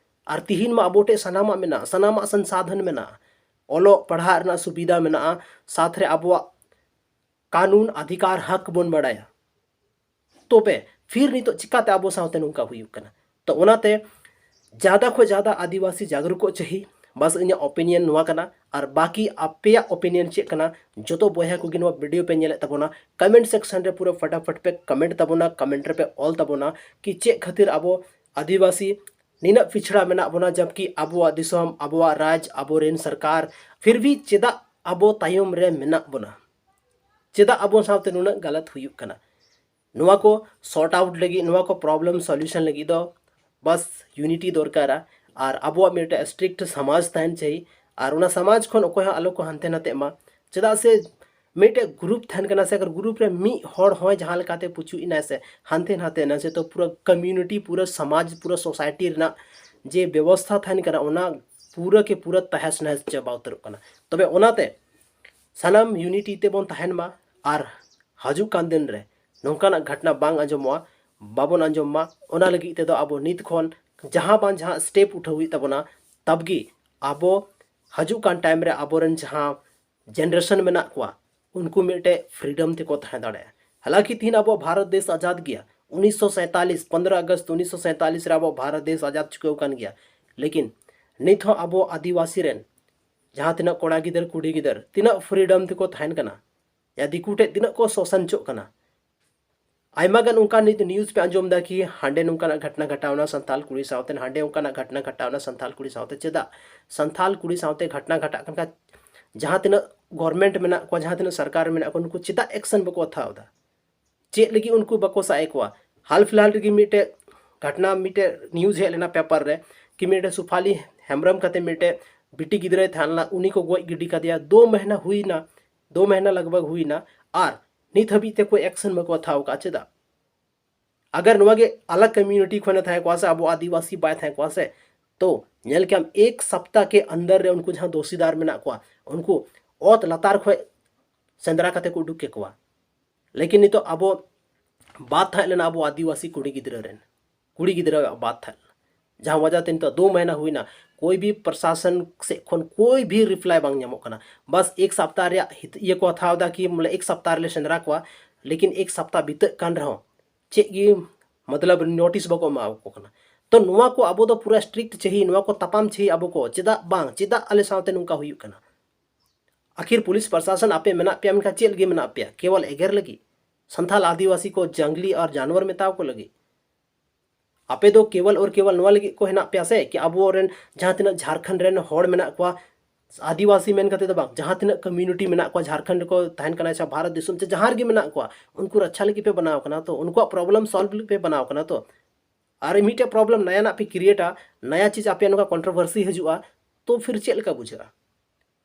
ᱟᱨ ᱛᱤᱦᱤᱧ ᱢᱟ ᱟᱵᱚ ᱴᱷᱮᱱ ᱥᱟᱱᱟᱢᱟᱜ ᱢᱮᱱᱟᱜᱼᱟ, ᱥᱟᱱᱟᱢᱟᱜ ᱥᱚᱝᱥᱟᱫᱷᱚᱱ ᱢᱮᱱᱟᱜᱼᱟ, ᱚᱞᱚᱜ ᱯᱟᱲᱦᱟᱜ ᱨᱮᱱᱟᱜ ᱥᱩᱵᱤᱫᱷᱟ ᱢᱮᱱᱟᱜᱼᱟ, ᱥᱟᱛ ᱨᱮ ᱟᱵᱚᱣᱟᱜ ᱠᱟᱹᱱᱩᱱ ᱚᱫᱷᱤᱠᱟᱨ ᱦᱚᱠ ᱵᱚᱱ ᱵᱟᱲᱟᱭᱟ᱾ ᱛᱚᱵᱮ ᱯᱷᱤᱨ ᱱᱤᱛᱚᱜ ᱪᱤᱠᱟᱛᱮ ᱟᱵᱚ ᱥᱟᱶᱛᱮ ᱱᱚᱝᱠᱟ ᱦᱩᱭᱩᱜ ᱠᱟᱱᱟ? ᱛᱚ ᱚᱱᱟᱛᱮ ᱡᱟᱫᱟ ᱠᱷᱚᱱ ᱡᱟᱫᱟ ᱟᱹᱫᱤᱵᱟᱹᱥᱤ ᱡᱟᱜᱽᱨᱩᱠᱚᱜ ᱪᱟᱹᱦᱤ, ᱵᱟᱥ ᱤᱧᱟᱹᱜ ᱚᱯᱤᱱᱤᱭᱚᱱ ᱱᱚᱣᱟ ᱠᱟᱱᱟ᱾ ᱟᱨ ᱵᱟᱠᱤ ᱟᱯᱮᱭᱟᱜ ᱚᱯᱤᱱᱤᱭᱚᱱ ᱪᱮᱫ ᱠᱟᱱᱟ? ᱡᱚᱛᱚ ᱵᱚᱭᱦᱟ ᱠᱚᱜᱮ ᱱᱚᱣᱟ ᱵᱷᱤᱰᱤᱭᱳ ᱯᱮ ᱧᱮᱞᱮᱫ ᱛᱟᱵᱚᱱᱟ, ᱠᱚᱢᱮᱱᱴ ᱥᱮᱠᱥᱚᱱ ᱨᱮ ᱯᱩᱨᱟᱹ ᱯᱷᱟᱴᱟᱯᱷᱟᱴ ᱯᱮ ᱠᱚᱢᱮᱱᱴ ᱛᱟᱵᱚᱱᱟ, ᱠᱚᱢᱮᱱᱴ ᱨᱮᱯᱮ ᱚᱞ ᱛᱟᱵᱚᱱᱟ ᱠᱤ ᱪᱮᱫ ᱠᱷᱟᱹᱛᱤᱨ ᱟᱵᱚ ᱟᱹᱫᱤᱵᱟᱹᱥᱤ ᱱᱤᱱᱟᱹᱜ ᱯᱤᱪᱷᱲᱟ ᱢᱮᱱᱟᱜ ᱵᱚᱱᱟ, ᱡᱟᱵᱠᱤ ᱟᱵᱚᱣᱟᱜ ᱫᱤᱥᱚᱢ, ᱟᱵᱚᱣᱟᱜ ᱨᱟᱡᱽ, ᱟᱵᱚᱨᱮᱱ ᱥᱚᱨᱠᱟᱨ, ᱯᱷᱤᱨ ᱵᱷᱤ ᱪᱮᱫᱟᱜ ᱟᱵᱚ ᱛᱟᱭᱚᱢ ᱨᱮ ᱢᱮᱱᱟᱜ ᱵᱚᱱᱟ? ᱪᱮᱫᱟᱜ ᱟᱵᱚ ᱥᱟᱶᱛᱮ ᱱᱩᱱᱟᱹᱜ ᱜᱟᱞᱟᱛ ᱦᱩᱭᱩᱜ ᱠᱟᱱᱟ? ᱱᱚᱣᱟ ᱠᱚ ᱥᱚᱨᱴ ᱟᱣᱩᱴ ᱞᱟᱹᱜᱤᱫ, ᱱᱚᱣᱟ ᱠᱚ ᱯᱨᱚᱵᱞᱮᱢ ᱥᱚᱞᱭᱩᱥᱚᱱ ᱞᱟᱹᱜᱤᱫ ᱫᱚ ᱵᱟᱥ ᱭᱩᱱᱤᱴᱤ ᱫᱚᱨᱠᱟᱨᱟ᱾ ᱟᱨ ᱟᱵᱚᱣᱟᱜ ᱢᱤᱫᱴᱮᱱ ᱥᱴᱨᱤᱠᱴ ᱥᱚᱢᱟᱡᱽ ᱛᱟᱦᱮᱱ ᱪᱟᱹᱦᱤ᱾ ᱟᱨ ᱚᱱᱟ ᱥᱚᱢᱟᱡᱽ ᱠᱷᱚᱱ ᱚᱠᱚᱭ ᱦᱚᱸ ᱟᱞᱚ ᱠᱚ ᱦᱟᱱᱛᱮ ᱱᱟᱛᱮᱜ ᱢᱟ᱾ ᱪᱮᱫᱟᱜ ᱥᱮ ᱢᱤᱫᱴᱮᱡ ᱜᱨᱩᱯ ᱛᱟᱦᱮᱱ ᱠᱟᱱᱟ ᱥᱮ, ᱟᱜᱟᱨ ᱜᱨᱩᱯ ᱨᱮ ᱢᱤᱫ ᱦᱚᱲ ᱦᱚᱸᱭ ᱡᱟᱦᱟᱸ ᱞᱮᱠᱟᱛᱮ ᱯᱩᱪᱩᱡ ᱮᱱᱟᱭ ᱥᱮ, ᱦᱟᱱᱛᱮ ᱱᱟᱛᱮ ᱮᱱᱟᱭ ᱥᱮ, ᱛᱚ ᱯᱩᱨᱟᱹ ᱠᱚᱢᱤᱭᱩᱱᱤᱴᱤ, ᱯᱩᱨᱟᱹ ᱥᱚᱢᱟᱡᱽ, ᱯᱩᱨᱟᱹ ᱥᱳᱥᱟᱭᱴᱤ ᱨᱮᱱᱟᱜ ᱡᱮ ᱵᱮᱵᱚᱥᱛᱷᱟ ᱛᱟᱦᱮᱱ ᱠᱟᱱᱟ, ᱚᱱᱟ ᱯᱩᱨᱟᱹ ᱠᱮ ᱯᱩᱨᱟᱹ ᱛᱟᱦᱮᱥ ᱱᱟᱦᱮᱥ ᱪᱟᱵᱟ ᱩᱛᱟᱹᱨᱚᱜ ᱠᱟᱱᱟ᱾ ᱛᱚᱵᱮ ᱚᱱᱟᱛᱮ ᱥᱟᱱᱟᱢ ᱭᱩᱱᱤᱴᱤ ᱛᱮᱵᱚᱱ ᱛᱟᱦᱮᱱ ᱢᱟ, ᱟᱨ ᱦᱤᱡᱩᱜ ᱠᱟᱱ ᱫᱤᱱ ᱨᱮ ᱱᱚᱝᱠᱟᱱᱟᱜ ᱜᱷᱚᱴᱚᱱᱟ ᱵᱟᱝ ᱟᱸᱡᱚᱢᱚᱜᱼᱟ, ᱵᱟᱵᱚᱱ ᱟᱸᱡᱚᱢ ᱢᱟ᱾ ᱚᱱᱟ ᱞᱟᱹᱜᱤᱫ ᱛᱮᱫᱚ ᱟᱵᱚ ᱱᱤᱛ ᱠᱷᱚᱱ ᱡᱟᱦᱟᱸ ᱵᱟᱝ ᱡᱟᱦᱟᱸ ᱥᱴᱮᱯ ᱩᱴᱷᱟᱹᱣ ᱦᱩᱭᱩᱜ ᱛᱟᱵᱚᱱᱟ, ᱛᱟᱵᱜᱮ ᱟᱵᱚ ᱦᱤᱡᱩᱜ ᱠᱟᱱ ᱴᱟᱭᱤᱢ ᱨᱮ ᱟᱵᱚᱨᱮᱱ ᱡᱟᱦᱟᱸ ᱡᱮᱱᱟᱨᱮᱥᱚᱱ ᱢᱮᱱᱟᱜ ᱠᱚᱣᱟ, ᱩᱱᱠᱩ ᱢᱤᱫᱴᱮᱡ ᱯᱷᱨᱤᱰᱚᱢ ᱛᱮᱠᱚ ᱛᱟᱦᱮᱸ ᱫᱟᱲᱮᱭᱟᱜᱼᱟ᱾ ᱦᱟᱞᱟᱸᱠᱤ ᱛᱤᱦᱤᱧ ᱟᱵᱚ ᱵᱷᱟᱨᱚᱛ ᱫᱮᱥ ᱟᱡᱟᱫ ᱜᱮᱭᱟ, ᱩᱱᱤᱥᱥᱚ ᱥᱟᱭᱛᱟᱞᱤᱥ, ᱯᱚᱱᱫᱽᱨᱚ ᱟᱜᱚᱥᱴ ᱩᱱᱤᱥᱥᱚ ᱥᱟᱭᱛᱟᱞᱤᱥ ᱨᱮ ᱟᱵᱚ ᱵᱷᱟᱨᱚᱛ ᱫᱮᱥ ᱟᱡᱟᱫ ᱪᱩᱠᱟᱹᱣ ᱠᱟᱱ ᱜᱮᱭᱟ, ᱞᱮᱠᱤᱱ ᱱᱤᱛ ᱦᱚᱸ ᱟᱵᱚ ᱟᱹᱫᱤᱵᱟᱹᱥᱤ ᱨᱮᱱ ᱡᱟᱦᱟᱸ ᱛᱤᱱᱟᱹᱜ ᱠᱚᱲᱟ ᱜᱤᱫᱟᱹᱨ, ᱠᱩᱲᱤ ᱜᱤᱫᱟᱹᱨ, ᱛᱤᱱᱟᱹᱜ ᱯᱷᱨᱤᱰᱚᱢ ᱛᱮᱠᱚ ᱛᱟᱦᱮᱱ ᱠᱟᱱᱟ, ᱭᱟ ᱫᱤᱠᱩ ᱴᱷᱮᱡ ᱛᱤᱱᱟᱹᱜ ᱠᱚ ᱥᱳᱥᱟᱱ ᱪᱚᱜ ᱠᱟᱱᱟ᱾ ᱟᱭᱢᱟ ᱜᱟᱱ ᱚᱱᱠᱟ ᱱᱤᱛ ᱱᱤᱭᱩᱡᱽ ᱯᱮ ᱟᱸᱡᱚᱢ ᱮᱫᱟ ᱠᱤ ᱦᱟᱸᱰᱮ ᱱᱚᱝᱠᱟᱱᱟᱜ ᱜᱷᱚᱴᱚᱱᱟ ᱜᱷᱚᱴᱟᱣᱱᱟ ᱥᱟᱱᱛᱟᱞ ᱠᱩᱲᱤ ᱥᱟᱶᱛᱮ, ᱦᱟᱸᱰᱮ ᱚᱱᱠᱟᱱᱟᱜ ᱜᱷᱚᱴᱚᱱᱟ ᱜᱷᱚᱴᱟᱣᱱᱟ ᱥᱟᱱᱛᱟᱞ ᱠᱩᱲᱤ ᱥᱟᱶᱛᱮ᱾ ᱪᱮᱫᱟᱜ ᱥᱟᱱᱛᱟᱞ ᱠᱩᱲᱤ ᱥᱟᱶᱛᱮ ᱜᱷᱚᱴᱚᱱᱟ ᱜᱷᱚᱴᱟᱜ ᱠᱟᱱ ᱠᱷᱟᱡ, ᱡᱟᱦᱟᱸ ᱛᱤᱱᱟᱹᱜ ᱜᱚᱨᱢᱮᱱᱴ ᱢᱮᱱᱟᱜ ᱠᱚᱣᱟ, ᱡᱟᱦᱟᱸ ᱛᱤᱱᱟᱹᱜ ᱥᱚᱨᱠᱟᱨ ᱢᱮᱱᱟᱜ ᱠᱚᱣᱟ, ᱱᱩᱠᱩ ᱪᱮᱫᱟᱜ ᱮᱠᱥᱮᱱ ᱵᱟᱠᱚ ᱦᱟᱛᱟᱣ ᱮᱫᱟ? ᱪᱮᱫ ᱞᱟᱹᱜᱤᱫ ᱩᱱᱠᱩ ᱵᱟᱠᱚ ᱥᱟᱵ ᱮᱫ ᱠᱚᱣᱟ? ᱦᱟᱞ ᱯᱷᱤᱞᱦᱟᱞ ᱨᱮᱜᱮ ᱢᱤᱫᱴᱮᱡ ᱜᱷᱚᱴᱚᱱᱟ, ᱢᱤᱫᱴᱮᱡ ᱱᱤᱭᱩᱡᱽ ᱦᱮᱡ ᱞᱮᱱᱟ ᱯᱮᱯᱟᱨ ᱨᱮ ᱠᱤ ᱢᱤᱫᱴᱮᱡ ᱥᱩᱯᱷᱟᱞᱤ ᱦᱮᱢᱵᱨᱚᱢ ᱠᱟᱛᱮ ᱢᱤᱫᱴᱮᱡ ᱵᱤᱴᱤ ᱜᱤᱫᱽᱨᱟᱹᱭ ᱛᱟᱦᱮᱸ ᱞᱮᱱᱟ, ᱩᱱᱤ ᱠᱚ ᱜᱚᱡ ᱜᱤᱰᱤ ᱠᱟᱫᱮᱭᱟ᱾ ᱫᱳ ᱢᱟᱦᱱᱟ ᱦᱩᱭᱱᱟ, ᱫᱳ ᱢᱟᱦᱱᱟ ᱞᱟᱜᱽᱵᱷᱟᱜᱽ ᱦᱩᱭᱱᱟ, ᱟᱨ ᱱᱤᱛ ᱦᱟᱹᱵᱤᱡ ᱛᱮ ᱠᱳᱭ ᱮᱠᱥᱮᱱ ᱵᱟᱠᱚ ᱦᱟᱛᱟᱣ ᱟᱠᱟᱫᱼᱟ᱾ ᱪᱮᱫᱟᱜ? ᱟᱜᱟᱨ ᱱᱚᱣᱟ ᱜᱮ ᱟᱞᱟᱜᱽ ᱠᱚᱢᱤᱭᱩᱱᱤᱴᱤ ᱠᱷᱚᱱᱮ ᱛᱟᱦᱮᱸ ᱠᱚᱜᱼᱟ ᱥᱮ, ᱟᱵᱚ ᱟᱹᱫᱤᱵᱟᱹᱥᱤ ᱵᱟᱭ ᱛᱟᱦᱮᱸ ᱠᱚᱜᱼᱟ ᱥᱮ, ᱛᱚ ᱧᱮᱞ ᱠᱮᱭᱟᱢ ᱮᱠ ᱥᱟᱯᱛᱟ ᱠᱮ ᱟᱱᱫᱟᱨ ᱨᱮ ᱩᱱᱠᱩ ᱡᱟᱦᱟᱸ ᱫᱳᱥᱤᱫᱟᱨ ᱢᱮᱱᱟᱜ ᱠᱚᱣᱟ, ᱩᱱᱠᱩ ᱚᱛ ᱞᱟᱛᱟᱨ ᱠᱷᱚᱱ ᱥᱮᱸᱫᱽᱨᱟ ᱠᱟᱛᱮ ᱠᱚ ᱩᱰᱩᱠ ᱠᱮᱠᱚᱣᱟ᱾ ᱞᱮᱠᱤᱱ ᱱᱤᱛᱚᱜ ᱟᱵᱚ ᱵᱟᱫ ᱛᱟᱦᱮᱸ ᱞᱮᱱᱟ ᱟᱵᱚ ᱟᱹᱫᱤᱵᱟᱹᱥᱤ ᱠᱩᱲᱤ ᱜᱤᱫᱽᱨᱟᱹ ᱨᱮᱱ, ᱠᱩᱲᱤ ᱜᱤᱫᱽᱨᱟᱹᱣᱟᱜ ᱵᱟᱫ ᱛᱟᱦᱮᱸ ᱞᱮᱱᱟ, ᱡᱟᱦᱟᱸ ᱣᱟᱡᱟ ᱛᱮ ᱱᱤᱛᱚᱜ ᱫᱳ ᱢᱟᱦᱱᱟ ᱦᱩᱭᱱᱟ, ᱠᱳᱭ ᱵᱷᱤ ᱯᱨᱚᱥᱟᱥᱚᱱ ᱥᱮᱫ ᱠᱷᱚᱱ ᱠᱳᱭ ᱵᱷᱤ ᱨᱤᱯᱞᱟᱭ ᱵᱟᱝ ᱧᱟᱢᱚᱜ ᱠᱟᱱᱟ᱾ ᱵᱟᱥ ᱮᱠ ᱥᱟᱯᱛᱟ ᱨᱮᱭᱟᱜ ᱦᱤᱛ-, ᱤᱭᱟᱹ ᱠᱚ ᱦᱟᱛᱟᱣ ᱮᱫᱟ ᱠᱤ ᱵᱚᱞᱮ ᱮᱠ ᱥᱟᱯᱛᱟ ᱨᱮᱞᱮ ᱥᱮᱸᱫᱽᱨᱟ ᱠᱚᱣᱟ, ᱞᱮᱠᱤᱱ ᱮᱠ ᱥᱟᱯᱛᱟ ᱵᱤᱛᱟᱹᱜ ᱠᱟᱱ ᱨᱮᱦᱚᱸ ᱪᱮᱫ ᱜᱮ ᱢᱚᱛᱞᱚᱵ ᱱᱳᱴᱤᱥ ᱵᱟᱠᱚ ᱮᱢᱟ ᱠᱚ ᱠᱟᱱᱟ᱾ ᱛᱚ ᱱᱚᱣᱟ ᱠᱚ ᱟᱵᱚ ᱫᱚ ᱯᱩᱨᱟᱹ ᱥᱴᱨᱤᱠᱴ ᱪᱟᱹᱦᱤ, ᱱᱚᱣᱟ ᱠᱚ ᱛᱟᱯᱟᱢ ᱪᱟᱹᱦᱤ ᱟᱵᱚ ᱠᱚ᱾ ᱪᱮᱫᱟᱜ ᱵᱟᱝ, ᱪᱮᱫᱟᱜ ᱟᱞᱮ ᱥᱟᱶᱛᱮ ᱱᱚᱝᱠᱟ ᱦᱩᱭᱩᱜ ᱠᱟᱱᱟ? ᱟᱠᱷᱤᱨ ᱯᱩᱞᱤᱥ ᱯᱨᱚᱥᱟᱥᱚᱱ ᱟᱯᱮ ᱢᱮᱱᱟᱜ ᱯᱮᱭᱟ, ᱢᱮᱱᱠᱷᱟᱱ ᱪᱮᱫ ᱞᱟᱹᱜᱤᱫ ᱢᱮᱱᱟᱜ ᱯᱮᱭᱟ? ᱠᱮᱵᱚᱞ ᱮᱜᱮᱨ ᱞᱟᱹᱜᱤᱫ? ᱥᱟᱱᱛᱟᱞ ᱟᱹᱫᱤᱵᱟᱹᱥᱤ ᱠᱚ ᱡᱟᱝᱞᱤ ᱟᱨ ᱡᱟᱱᱣᱟᱨ ᱢᱮᱛᱟᱣ ᱠᱚ ᱞᱟᱹᱜᱤᱫ? ᱟᱯᱮ ᱫᱚ ᱠᱮᱵᱚᱞ ᱟᱨ ᱠᱮᱵᱚᱞ ᱱᱚᱣᱟ ᱞᱟᱹᱜᱤᱫ ᱠᱚ ᱦᱮᱱᱟᱜ ᱯᱮᱭᱟ ᱥᱮ ᱠᱤ ᱟᱵᱚᱨᱮᱱ ᱡᱟᱦᱟᱸ ᱛᱤᱱᱟᱹᱜ ᱡᱷᱟᱲᱠᱷᱚᱸᱰ ᱨᱮᱱ ᱦᱚᱲ ᱢᱮᱱᱟᱜ ᱠᱚᱣᱟ, ᱟᱹᱫᱤᱵᱟᱹᱥᱤ ᱢᱮᱱ ᱠᱟᱛᱮ ᱫᱚ ᱵᱟᱝ, ᱡᱟᱦᱟᱸ ᱛᱤᱱᱟᱹᱜ ᱠᱚᱢᱤᱭᱩᱱᱤᱴᱤ ᱢᱮᱱᱟᱜ ᱠᱚᱣᱟ ᱡᱷᱟᱲᱠᱷᱚᱸᱰ ᱨᱮᱠᱚ ᱛᱟᱦᱮᱱ ᱠᱟᱱᱟ ᱥᱮ ᱵᱷᱟᱨᱚᱛ ᱫᱤᱥᱚᱢ ᱥᱮ ᱡᱟᱦᱟᱸ ᱨᱮᱜᱮ ᱢᱮᱱᱟᱜ ᱠᱚᱣᱟ, ᱩᱱᱠᱩ ᱨᱟᱪᱷᱟ ᱞᱟᱹᱜᱤᱫ ᱯᱮ ᱵᱮᱱᱟᱣ ᱠᱟᱱᱟ᱾ ᱛᱚ ᱩᱱᱠᱩᱣᱟᱜ ᱯᱨᱚᱵᱞᱮᱢ ᱥᱚᱞᱵᱷ ᱞᱟᱹᱜᱤᱫ ᱯᱮ ᱵᱮᱱᱟᱣ ᱠᱟᱱᱟ᱾ ᱛᱚ ᱟᱨ ᱢᱤᱫᱴᱮᱡ ᱯᱨᱚᱵᱞᱮᱢ ᱱᱟᱭᱟ ᱱᱟᱜ ᱯᱮ ᱠᱨᱤᱭᱮᱴᱟ, ᱱᱟᱭᱟ ᱪᱤᱡᱽ ᱟᱯᱮᱭᱟᱜ ᱱᱚᱝᱠᱟ ᱠᱚᱱᱴᱨᱳᱵᱷᱟᱨᱥᱤ ᱦᱤᱡᱩᱜᱼᱟ, ᱛᱚ ᱯᱷᱤᱨ ᱪᱮᱫ ᱞᱮᱠᱟ ᱵᱩᱡᱷᱟᱹᱜᱼᱟ?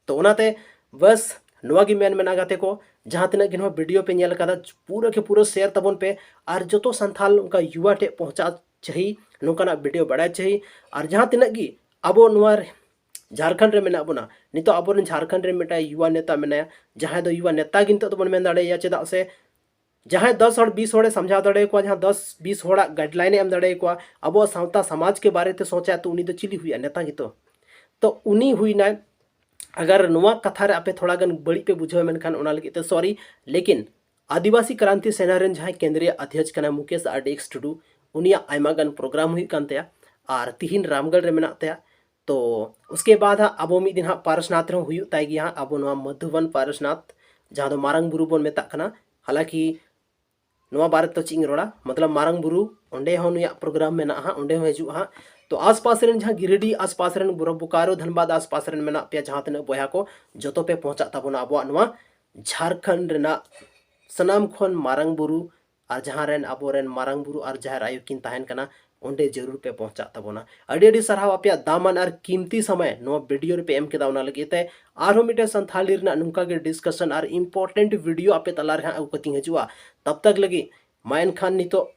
ᱛᱚ ᱚᱱᱟᱛᱮ ᱵᱟᱥ ᱱᱚᱣᱟ ᱜᱮ ᱢᱮᱱ ᱢᱮᱱᱟᱜᱼᱟ ᱜᱟᱛᱮ ᱠᱚ, ᱡᱟᱦᱟᱸ ᱛᱤᱱᱟᱹᱜ ᱜᱮ ᱱᱚᱣᱟ video ᱯᱮ ᱧᱮᱞ ᱟᱠᱟᱫᱟ, ᱯᱩᱨᱟᱹ ᱠᱮ ᱯᱩᱨᱟᱹ share ᱛᱟᱵᱚᱱ ᱯᱮ, ᱟᱨ ᱡᱚᱛᱚ ᱥᱟᱱᱛᱟᱞ ᱚᱱᱠᱟ ᱭᱩᱣᱟ ᱴᱷᱮᱱ ᱯᱚᱦᱪᱟ ᱪᱟᱹᱦᱤ, ᱱᱚᱝᱠᱟᱱᱟᱜ video ᱵᱟᱲᱟᱭ ᱪᱟᱹᱦᱤ᱾ ᱟᱨ ᱡᱟᱦᱟᱸ ᱛᱤᱱᱟᱹᱜ ᱜᱮ ᱟᱵᱚ ᱱᱚᱣᱟ ᱡᱷᱟᱲᱠᱷᱚᱸᱰ ᱨᱮ ᱢᱮᱱᱟᱜ ᱵᱚᱱᱟ, ᱱᱤᱛᱚᱜ ᱟᱵᱚᱨᱮᱱ ᱡᱷᱟᱲᱠᱷᱚᱸᱰ ᱨᱮ ᱢᱤᱫᱴᱟᱝ ᱭᱩᱣᱟ ᱱᱮᱛᱟ ᱢᱮᱱᱟᱭᱟ, ᱡᱟᱦᱟᱸᱭ ᱫᱚ ᱭᱩᱣᱟ ᱱᱮᱛᱟ ᱜᱮ ᱱᱤᱛᱚᱜ ᱫᱚᱵᱚᱱ ᱢᱮᱱ ᱫᱟᱲᱮᱭᱟᱭᱟ, ᱪᱮᱫᱟᱜ ᱥᱮ ᱡᱟᱦᱟᱸᱭ ᱫᱚᱥ ᱦᱚᱲ ᱵᱤᱥ ᱦᱚᱲᱮ ᱥᱟᱢᱡᱷᱟᱣ ᱫᱟᱲᱮᱭᱟᱠᱚᱣᱟ, ᱡᱟᱦᱟᱸ ᱫᱚᱥ ᱵᱤᱥ ᱦᱚᱲᱟᱜ guideline ᱮ ᱮᱢ ᱫᱟᱲᱮᱭᱟᱠᱚᱣᱟ, ᱟᱵᱚᱣᱟᱜ ᱥᱟᱶᱛᱟ ᱥᱚᱢᱟᱡᱽ ᱠᱮ ᱵᱟᱨᱮ ᱛᱮ ᱥᱚᱪᱟᱭ, ᱛᱚ ᱩᱱᱤ ᱫᱚ ᱪᱤᱞᱤ ᱦᱩᱭᱩᱜᱼᱟ? ᱱᱮᱛᱟ ᱜᱮᱛᱚ᱾ ᱛᱚ ᱩᱱᱤ ᱦᱩᱭᱱᱟᱭ᱾ ᱟᱜᱟᱨ ᱱᱚᱣᱟ ᱠᱟᱛᱷᱟ ᱨᱮ ᱟᱯᱮ ᱛᱷᱚᱲᱟ ᱜᱟᱱ ᱵᱟᱹᱲᱤᱡ ᱯᱮ ᱵᱩᱡᱷᱟᱹᱣ, ᱢᱮᱱᱠᱷᱟᱱ ᱚᱱᱟ ᱞᱟᱹᱜᱤᱫ ᱛᱮ sorry, ᱞᱮᱠᱤᱱ ᱟᱹᱫᱤᱵᱟᱹᱥᱤ ᱠᱨᱟᱱᱛᱤ ᱥᱮᱱᱟ ᱨᱮᱱ ᱡᱟᱦᱟᱸᱭ ᱠᱮᱱᱫᱨᱤᱭᱚ ᱚᱫᱷᱭᱚᱠᱥ ᱠᱟᱱᱟᱭ ᱢᱩᱠᱮᱥ ᱟᱨ ᱰᱤ ᱮᱠᱥ ᱴᱩᱰᱩ, ᱩᱱᱤᱭᱟᱜ ᱟᱭᱢᱟ ᱜᱟᱱ program ᱦᱩᱭᱩᱜ ᱠᱟᱱ ᱛᱟᱭᱟ, ᱟᱨ ᱛᱤᱦᱤᱧ ᱨᱟᱢᱜᱚᱲ ᱨᱮ ᱢᱮᱱᱟᱜ ᱛᱟᱭᱟ᱾ ᱛᱚ ᱩᱥᱠᱮ ᱵᱟᱫ ᱦᱟᱸᱜ ᱟᱵᱚ ᱢᱤᱫ ᱫᱤᱱ ᱦᱟᱸᱜ ᱯᱟᱨᱥᱱᱟᱛᱷ ᱨᱮᱦᱚᱸ ᱦᱩᱭᱩᱜ ᱛᱟᱭ ᱜᱮᱭᱟ ᱦᱟᱸᱜ, ᱟᱵᱚ ᱱᱚᱣᱟ ᱢᱚᱫᱷᱩᱵᱚᱱ ᱯᱟᱨᱥᱱᱟᱛᱷ, ᱡᱟᱦᱟᱸ ᱫᱚ ᱢᱟᱨᱟᱝ ᱵᱩᱨᱩ ᱵᱚᱱ ᱢᱮᱛᱟᱜ ᱠᱟᱱᱟ᱾ ᱦᱟᱞᱟᱠᱤ ᱱᱚᱣᱟ ᱵᱟᱨᱮ ᱛᱮ ᱪᱮᱫ ᱤᱧ ᱨᱚᱲᱟ, ᱢᱚᱛᱞᱚᱵ ᱢᱟᱨᱟᱝ ᱵᱩᱨᱩ, ᱚᱸᱰᱮ ᱦᱚᱸ ᱱᱩᱭᱟᱜ program ᱢᱮᱱᱟᱜᱼᱟ ᱦᱟᱸᱜ, ᱚᱸᱰᱮ ᱦᱚᱸ ᱦᱤᱡᱩᱜᱼᱟ ᱦᱟᱸᱜ᱾ ᱛᱚ ᱟᱥᱯᱟᱥ ᱨᱮᱱ ᱡᱟᱦᱟᱸ ᱜᱤᱨᱤᱰᱤ ᱟᱥᱯᱟᱥ ᱨᱮᱱ, ᱵᱚᱨᱚ ᱵᱳᱠᱟᱨᱳ ᱫᱷᱟᱱᱵᱟᱫᱽ ᱟᱥᱯᱟᱥ ᱨᱮᱱ ᱢᱮᱱᱟᱜ ᱯᱮᱭᱟ ᱡᱟᱦᱟᱸ ᱛᱤᱱᱟᱹᱜ ᱵᱚᱭᱦᱟ ᱠᱚ, ᱡᱚᱛᱚ ᱯᱮ ᱯᱚᱦᱪᱟᱜ ᱛᱟᱵᱚᱱᱟ ᱟᱵᱚᱣᱟᱜ ᱱᱚᱣᱟ ᱡᱷᱟᱲᱠᱷᱚᱸᱰ ᱨᱮᱱᱟᱜ ᱥᱟᱱᱟᱢ ᱠᱷᱚᱱ ᱢᱟᱨᱟᱝ ᱵᱩᱨᱩ, ᱟᱨ ᱡᱟᱦᱟᱸ ᱨᱮᱱ ᱟᱵᱚᱨᱮᱱ ᱢᱟᱨᱟᱝ ᱵᱩᱨᱩ ᱟᱨ ᱡᱟᱦᱮᱨ ᱟᱭᱳ ᱠᱤᱱ ᱛᱟᱦᱮᱱ ᱠᱟᱱᱟ, ᱚᱸᱰᱮ ᱡᱟᱹᱨᱩᱲ ᱯᱮ ᱯᱚᱦᱪᱟᱜ ᱛᱟᱵᱚᱱᱟ᱾ ᱟᱹᱰᱤ ᱟᱹᱰᱤ ᱥᱟᱨᱦᱟᱣ ᱟᱯᱮᱭᱟᱜ ᱫᱟᱢᱟᱱ ᱟᱨ ᱠᱤᱢᱛᱤ ᱥᱚᱢᱚᱭ ᱱᱚᱣᱟ video ᱨᱮᱯᱮ ᱮᱢ ᱠᱮᱫᱟ, ᱚᱱᱟ ᱞᱟᱹᱜᱤᱫ ᱛᱮ᱾ ᱟᱨᱦᱚᱸ ᱢᱤᱫᱴᱮᱱ ᱥᱟᱱᱛᱷᱟᱞᱤ ᱨᱮᱱᱟᱜ ᱱᱚᱝᱠᱟ ᱜᱮ discussion ᱟᱨ important video ᱟᱯᱮ ᱛᱟᱞᱟ ᱨᱮ ᱦᱟᱸᱜ ᱟᱹᱜᱩ ᱠᱟᱛᱮᱧ ᱦᱤᱡᱩᱜᱼᱟ᱾ ᱛᱟᱵ ᱛᱟᱠ ᱞᱟᱹᱜᱤᱫ ᱢᱟ ᱮᱱᱠᱷᱟᱱ ᱱᱤᱛᱚᱜ